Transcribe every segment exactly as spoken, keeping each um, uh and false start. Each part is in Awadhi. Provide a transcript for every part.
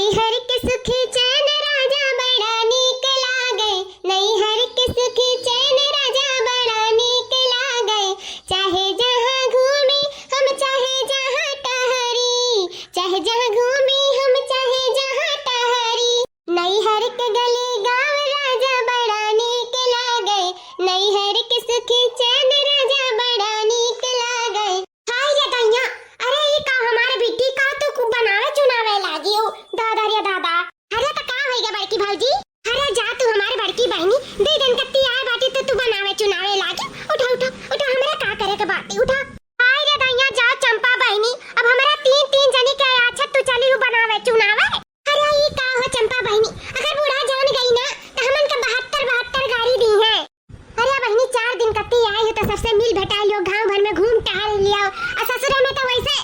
नैहर के सुख चैन राजा बड़ा नीक लागे, नैहर के सुख चैन राजा बड़ा नीक लागे। चाहे जहाँ घूमी हम, चाहे जहाँ टहरी, चाहे जहाँ घूमी हम, चाहे जहाँ टहरी। नैहर के गली गाँव राजा बड़ा नीक लागे, नैहर के सुख चैन राजा बड़ा नीक लागे। हाय रे दैया, अरे ई का हमार बिट्टी का तू कु-, बनावे चुनावे लागी हो? दादा रे दादा। अरे त का होई गे बड़की भौजी? अरे जा तू हमार बड़की बहिनी, दू दिन कत्ती आए बाटी त तू बनावे चुनावे लागी। उठा, उठा, उठा, हमरा का करे के बाटी, उठा। हाय रे दैया, जा चंपा बहिनी, अब हमरा तीन, तीन जनी के आछत तू चली हु बनावे चुनावे। अरे ई का हो चंपा बहिनी, अगर बूढ़ा जान गई ना त हमन के बहत्तर, बहत्तर गारी दीहैं। अरे बहिनी, चार दिन कत्ती आई हो त सबसे मिल भेटाई लियो, गाँव भर में घूम टहल लियो। अ ससुरे में त वैसे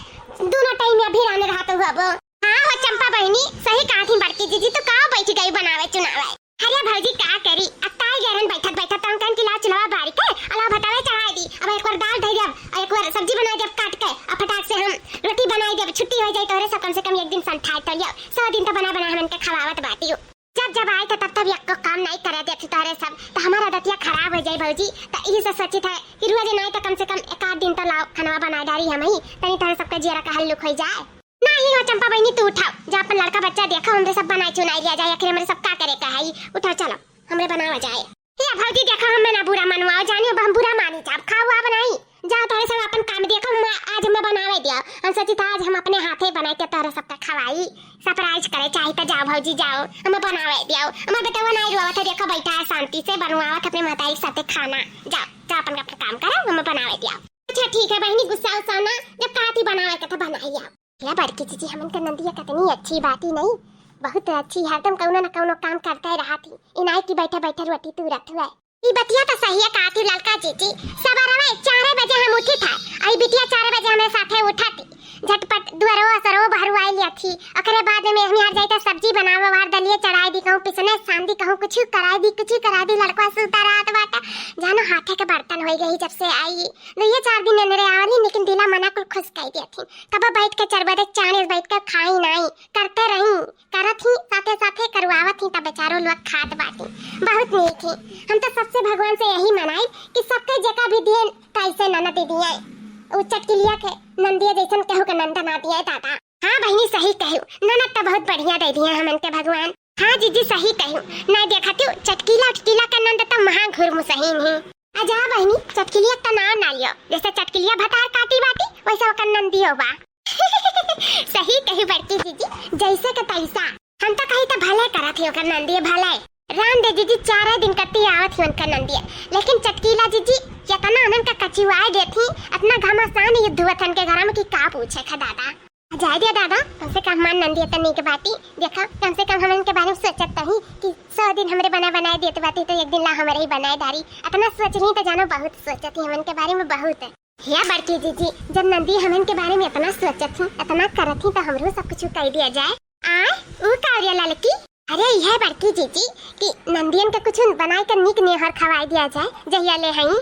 दूनो टाइम में अभी रहने रहत हो अब। हाँ हो चंपा बहिनी, सही कहा थी बड़की जीजी, तू का बैठ गई बनावे चुनावे। अरे भौजी का करी, अत्ताई गैरन बैठत बैठत त हम कहन कि लाओ चुलवा बारी के, अलाव भतावे चढ़ाई दी, अब एक बार दाल धई देब, एक बार सब्जी बनाई देब काट के, अब फटाक से हम रोटी बनाई देब, छुट्टी हो जाई तोहरे सब, कम से कम एक दिन संठाए तो लियो, सौ दिन त बना बना हमन के खवावत बाटी हो। जब जब आई थे तब तब एको काम नाई करे देती तोहरे सब, त हमार आदतिया खराब हो जाई भौजी। त इही से सोची थे कि रोज नाई त कम से कम एक आध दिन त लाओ, खाना बनाए डारी हम ही, तनी तोहरे सबके जियरा का हल्लुक हो जाए। नाही हो चंपा बहिनी, तू उठाओ, जा अपन लड़का बच्चा देखो, हमरे सब बनाए चुनाई लिया जाए, आखिर हमरे सब का करे का है, उठाओ चलो, हमरे बनावा जाए। ए भौजी देखो, हमें ना बुरा मनवाओ, जानियो हम बुरा मानी जाब, खाओ आप नहीं। जा तोहरे सब अपन काम देखो, हम आज हमें बनावे दियो। हम सोची था आज हम अपने हाथे बनाई के तोहरे सबका खवाई, सरप्राइज करे चाही त जाओ भौजी जाओ, हमें बनावे दियो। हमार बेटवा नहीं रोवत है, देखो बैठा है शांति से बनवावत अपने महतारी के साथे खाना। जाओ, जाओ अपन, अपन काम करो, हमें बनावे दियो। अच्छा ठीक है बहिनी, गुस्सा उस्सा ना, जब कहा थी बनावे के तो बनाई आओ। या बड़की जीजी, हमन के नंदिया कितनी अच्छी बाटी नहीं, बहुत अच्छी, हरदम कौनो न कौनो काम करते रहा थी, इनाई की बैठे बैठे रोटी तूरत हुए। ई बतिया त सही है, कहा थी ललका जीजी। सबेरवे चारे बजे हम उठी था, आई बिटिया चारे बजे हमें साथे उठा थी, झटपट दुआरो असरो बहरुआई लिया थी। ओकरे बाद में हम यार जाई त सब्जी बनावे, वार दलिये चढ़ाई दी, कहूँ पिसने सान दी, कहूँ कुछ कराई दी, कुछ कराई दी, लड़का सूता रहत बाटा, जानो हाथे के बर्तन होई गई जब से आई। दुइये चार दिन एनरे आवली, लेकिन दिला मना कुल खुश कई दिया थी। तब बैठ के चार बजे चाने बैठ के खाई नाई, करते रही। करत ही, साथे साथे करवावत ही, तब बेचारो लोग खात बाटी। बहुत नीक ही। हम तो सबसे भगवान से यही मनाई कि सबके जेका भी दिए, कैसे ननद दिए। उ चटकिलिया के नंदिया जैसन केहू के नंद ना दिए दादा। हाँ बहिनी, सही कहू, ननद तो बहुत बढ़िया दे दिए हमन के भगवान। हाँ जीजी, सही कहू, नहीं देखत हूँ, चटकीला उटकीला के नंद तो महा घुरमुसहीन ही। आ जा बहिनी, चटकिलिया का नाम ना लियो, जैसे चटकिलिया भतार काटी बाटी, वैसे ओकर नंदियो बा। सही कही बड़की जीजी, जैसे के तैसा। हम तो कही तो भले करत ही ओकर नंदिये भले। राम दे जीजी, चारे दिन कत्ती आवत ही उनकर नंदिये, लेकिन चटकीला जीजी केतना उनन का कचिवाए देत ही, अतना घमासान युद्ध हुआ थन के घर में कि का पूछे खा दादा। जाए दिया दादा, कम से कम हमार नंदिये तो नीक बाटी। देखा, कम से कम हमन के बारे में सोचत तो ही कि सौ दिन हमरे बना बनाए देत बाटी तो एक दिन ला हमरे ही बनाए डारी। अतना सोच रही तो जानो बहुत सोचत ही हमन के बारे में बहुत। हे बड़की जीजी, जब नंदी हमन के बारे में इतना सोचत ही, इतना करत ही, तो हमरो सब कुछ कह दिया जाए। आय, ऊ का रे ललकी? अरे यह बड़की जीजी कि नंदियन के कुछ बनाए के नीक नेहर खवाई दिया जाए, जहिया ले हई।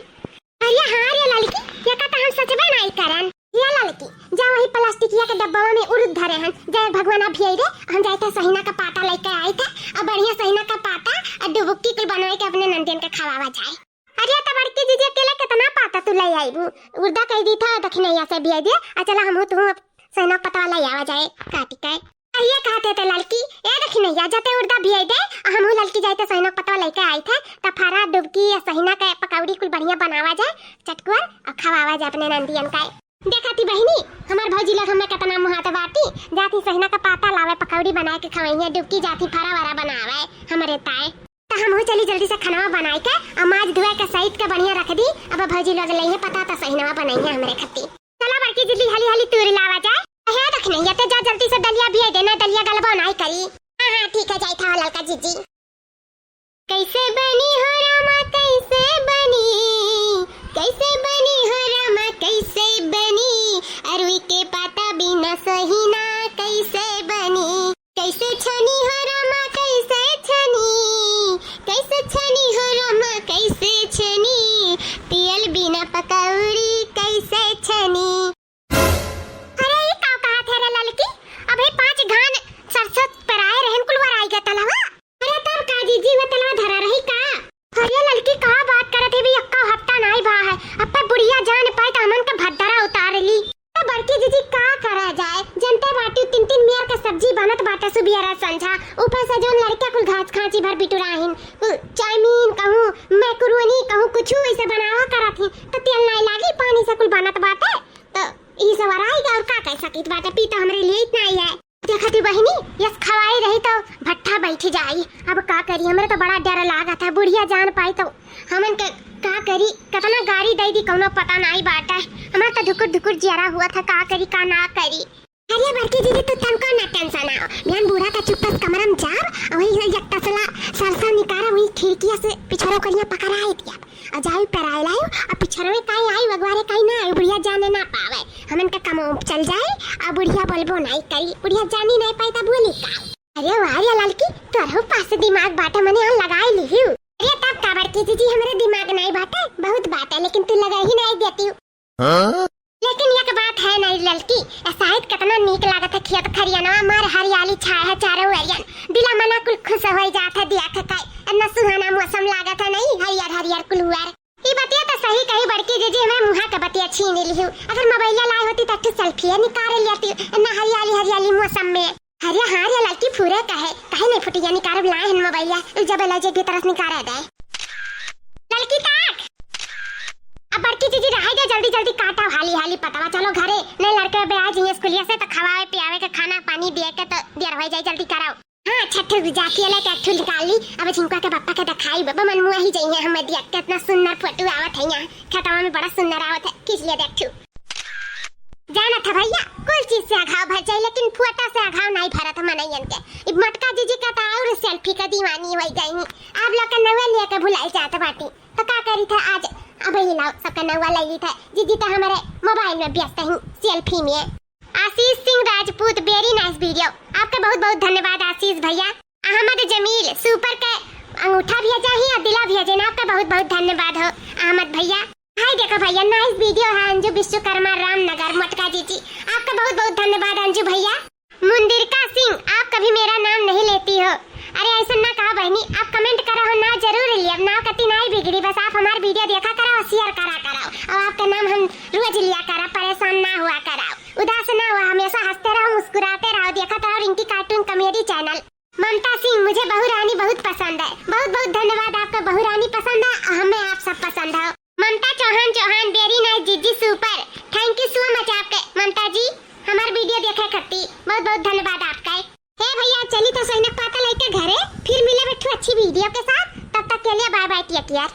अरे हाँ रे ललकी, ये का तो हम सचबे नहीं करन। ये ललकी, जा वही प्लास्टिकिया के डब्बा में उड़द धरे हन, जय भगवान अभी आई रे, हम जाए थे सहिना का पाता लेके आए थे, और बढ़िया सहिना का पाता और डुबुक्की कुल बनवाए के अपने नंदियन के खवावा जाए। अरे त बड़की जीजी, अकेले कितना पाता तू ले आईबू? उर्दा कह दी था दखिनैया से बिया दिए, आ चला हमहू तू सैना पतवा ले आवा जाए काटी के। अरे कहते थे ललकी, ए दखिनैया, जाते उर्दा बिया दे, आ हमहू ललकी जाए थे सैना पतवा लेके आई थे, त फरा डुबकी या सहिना के पकौड़ी कुल बढ़िया बनावा जाए, चटकुआ, आ खवावा जाए अपने नंदियन का। देखा थी बहिनी, हमार भौजी लोग हमें कितना मुहाते बाटी, जाती सहिना का पाता लावे, पकौड़ी बनाए के खवाइए, डुबकी जाती फरा वरा बनावे हमरे ताए। त हमहू चली जल्दी से खाना बनाए के, आ माज धोए के सहित के बढ़िया रख दी। अब भौजी लोग लइहे पता त सहिनवा बनइहे हमरे खत्ती। चला बड़की जीजी, हाली हाली तूरी लावा जाए। हे दखिनैया, ते जा जल्दी से दलिया बिया देना, दलिया गलबा नाई करी। हाँ, हाँ, ठीक है, जाई था ललका जीजी। कैसे बनी हो रामा, कैसे बनी, कैसे बनी हो रामा, कैसे बनी, अरुई के पाता बिना सहिना कैसे बनी। कैसे छनी हो रामा, कैसे छनी, कैसे छनी हो रामा, कैसे छनी, तेल बिना पकौड़ी कैसे छनी। अरे, ये का कहा थे रे ललकी? अबे पाँच घान सरसों पेराए त सुबियरा संझा, ऊपर से जौन लड़का कुल घास खांची भर बिटुराहिन, कुल चाउमीन कहूँ, मैक्रोनी कहूँ, कुछु ऐसे बनावा करत ही, त तेल नाई लागी, पानी से कुल बनत बाटे। त ई सब अराई का और का कह सकित बाटे, पी त हमरे लिए इतना ही है। देखती बहिनी, यस खवाई रही त भट्ठा बैठ जाई। अब का करी, हमरे त बड़ा डर लागत है, बुढ़िया जान पाई त हमन के का करी, कतना गारी दे दी, कौनो पता नाई बाटे। हमार त धुकुर धुकुर जियरा हुआ था, का करी का ना करी। अरे बड़की दीदी, तू तनको ना टेंशन आओ, बिहान बूढ़ा का चुप्पस कमरा में जाब, वही से एक तसला सरसों निकारा, वही खिड़किया से पिछरो करिया पकड़ाई दिया। आ जाई पेराई लायो, आ पिछरवे काई आई, वगवारे काई ना आई, बुढ़िया जाने ना पावे। हमन का कमो चल जाए, आ बुढ़िया बोलबो नाई करी, बुढ़िया जानी नाई पाई, तब बोली का? अरे वाह रे ललकी, तोरहु पास दिमाग बाटे, मने यहाँ लगाई लिहिउ। अरे तब का बड़की जीजी, हमरे दिमाग नाई बाटे, बहुत बाटे, लेकिन तू लगा ही नाई देती। हाँ? लेकिन एक बात है नाई ललकी, ए साइत कितना नीक लागत है खेत खरियानवा, मार हरियाली छाए है चारों ओरियन, दिला मना कुल खुश होई जात है देख के, इतना सुहाना मौसम लागत है नाई, हरियर हरियर कुल हुआर। ई बतिया त सही कही बड़की जीजी, हमें मुहा के बतिया छीन लिहिउ। अगर मोबाइलिया लाए होती त एक ठो सेल्फिया निकाल लेती, इतना हरियाली हरियाली मौसम में। अरे हाँ रे ललकी, फुरे कहे, कहे नहीं फुटिया निकारब, लाए हन मोबाइलिया, जब ले जे भीतर से निकारे दे। ललकी ताक। अब बड़की जीजी रहे दे, जल्दी जल्दी काटा हाली हाली पतवा, चलो घरे, नहीं लड़के बे आ जाइए स्कूलिया से त खवावे पियावे के, खाना पानी दिए के त देर हो जाए, जल्दी कराओ। हाँ, अच्छा, ठुक जाती है, लेके एक ठो निकाल ली। अब झिंकुआ के पप्पा के दिखाई, बाबा मन मुआ ही जाइए, हमें दिया कितना सुंदर फोटो आवत है यहाँ खेतवा में, बड़ा सुंदर आवत है, खींच लिया देख ठो। जाना था भैया, कुल चीज से अघाव भर जाए, लेकिन फोटो से अघाव नहीं भरत है मनैयन के। ई मोटका जीजी का तो और सेल्फी का दीवानी हो गई है। आप लोग के नवे लेके भुलाई जात बाटी, तो का करी था आज? अब ये लाओ, सबका नवा ले ली था। जीजी तो हमारे मोबाइल में व्यस्त है सेल्फी में। आशीष सिंह राजपूत, very nice video। आपका बहुत बहुत धन्यवाद आशीष भैया। अहमद जमील सुपर के अंगूठा भेजा ही और दिला भेजे ना, आपका बहुत बहुत धन्यवाद हो अहमद भैया। हाय देखो भैया, nice video है, अंजू विश्वकर्मा रामनगर मोटका जीजी, आपका बहुत बहुत धन्यवाद अंजू भैया। मुंदिरका सिंह, आप कभी मेरा नाम नहीं लेती हो। अरे ऐसा ना कहा बहनी, आप comment करा हो, नाव जरूर लिया, नाव कती नाई बिगड़ी, बस आप हमार video देखा करा और share करा करा, और आपका नाम हम रोज लिया करा, परेशान ना हुआ करा, उदास ना हुआ, हमेशा हंसते रहो, मुस्कुराते रहो, देखा करा रिंकी cartoon comedy channel। ममता सिंह, मुझे बहू रानी बहुत पसंद है। बहुत बहुत धन्यवाद आपका, बहू रानी पसंद है, हमें आप सब पसंद है। ममता चौहान, चौहान, very nice जीजी, super, thank you so much आपके ममता जी, हमार video देखे खातिर बहुत बहुत धन्यवाद आपका। हे भैया, चली तो सैनक पाता लेके घरे, फिर मिले बैठू अच्छी video के साथ, तब तक के लिए bye bye, take care।